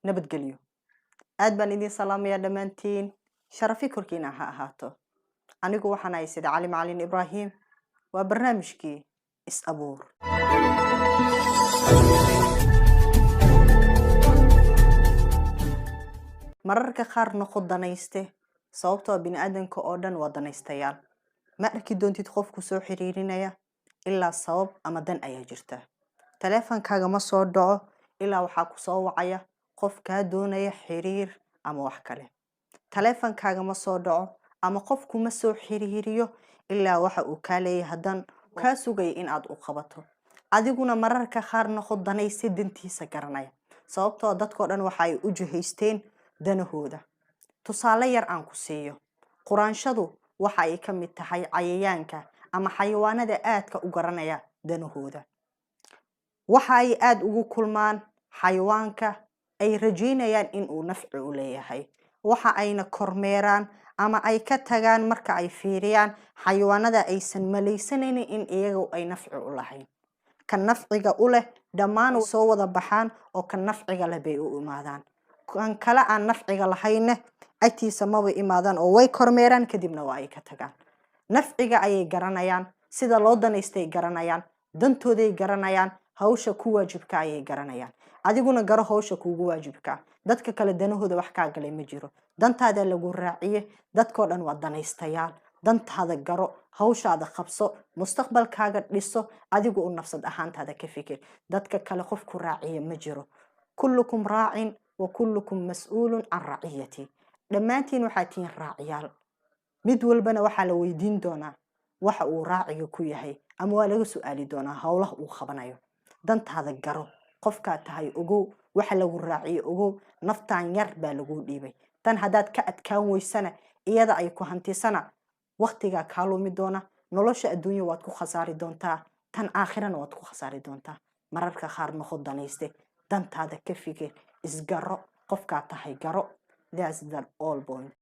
Nabadgelyo. Aad baan idiin salaamayaa dhammaantiin. Sharafi korkiina ha ahaato. Anigu waxaan ahay Sida Cali Macalin Ibraahim. Waa barnaamijkii Is Abuur. Mararka qaar noqo danayste, sababtoo ah bini'aadanka oo dhan waa danaystayaal. Ma arki doontid qofku soo xiriirinaya ilaa sabab ama dan ayaa jirta. Taleefankaaga ma soo dhaco ilaa waxaa ku soo wacaya qof kaa doonaya xiriir ama wax kale. Taleefankaaga ma soo dhaco ama qof kuma soo xiriiriyo ilaa waxa uu kaa leeyahay dan kaa sugaya in aad u qabato. Adiguna mararka qaar noqo danayste dantiisa garanaya, sababtoo dadkoo dhan waxa ay u jihaysteen danahooda. Tusaale yar aan ku siiyo: quraanshadu waxa ay ka mid tahay cayayaanka ama xayawaanada aadka u garanaya danahooda. Waxa ay aada ugu kulmaan xayawaanka ay rajaynayaan in uu nafci u leeyahay. Waxa ayna kormeeraan ama ay ka tagaan marka ay fiiriyaan xayawaanada aysan malaysanaynin in iyagu ay nafci u lahayn. Kan nafciga u leh dhammaan soo wada baxaan oo kan nafciga leh bay u imaadaan. Kan kale aan nafciga lahaynne agtiisa maba imaadaan oo way kormeeraan, kadibna waa ay ka tagaan. Nafciga ayay garanayaan, sida loo danaystay garanayaan, dantooday garanayaan, hawsha ku waajibka ayay garanayaan. Adiguna garo hawsha kuugu waajibka. Dadka kale danahooda wax kaa galay ma jiro. Dantaada lagu raaciye. Dadkoo dhan waa danaystayaal. Dantaada garo, hawshaada qabso, mustaqbalkaaga dhiso. Adigu u nafsad ahaantaada ka fikir. Dadka kale qof ku raaciye ma jiro. كلكم راع وكلكم مسؤول عن رعيته. Dhammaantiin waxaa tihiin raaciyaal. Mid walbana waxaa la weydiin doonaa waxa uu raaciga ku yahay ama waa laga su-aali doonaa howlaha uu qabanayo. Dantaada garo, qofkaa tahay ogow, waxa lagu raaciyo ogow. Naftaan yar baa laguu dhiibay. Tan haddaad ka adkaan weysana, iyada ay ku hantisana, waqtigaa kaa lumi doona. Nolosha adduunya waad ku khasaari doontaa, tan aakhirana waad ku khasaari doontaa. Mararka qaar noqo danayste, dantaada ka fikir, isgaro, qofkaa tahay garo. That's the all point.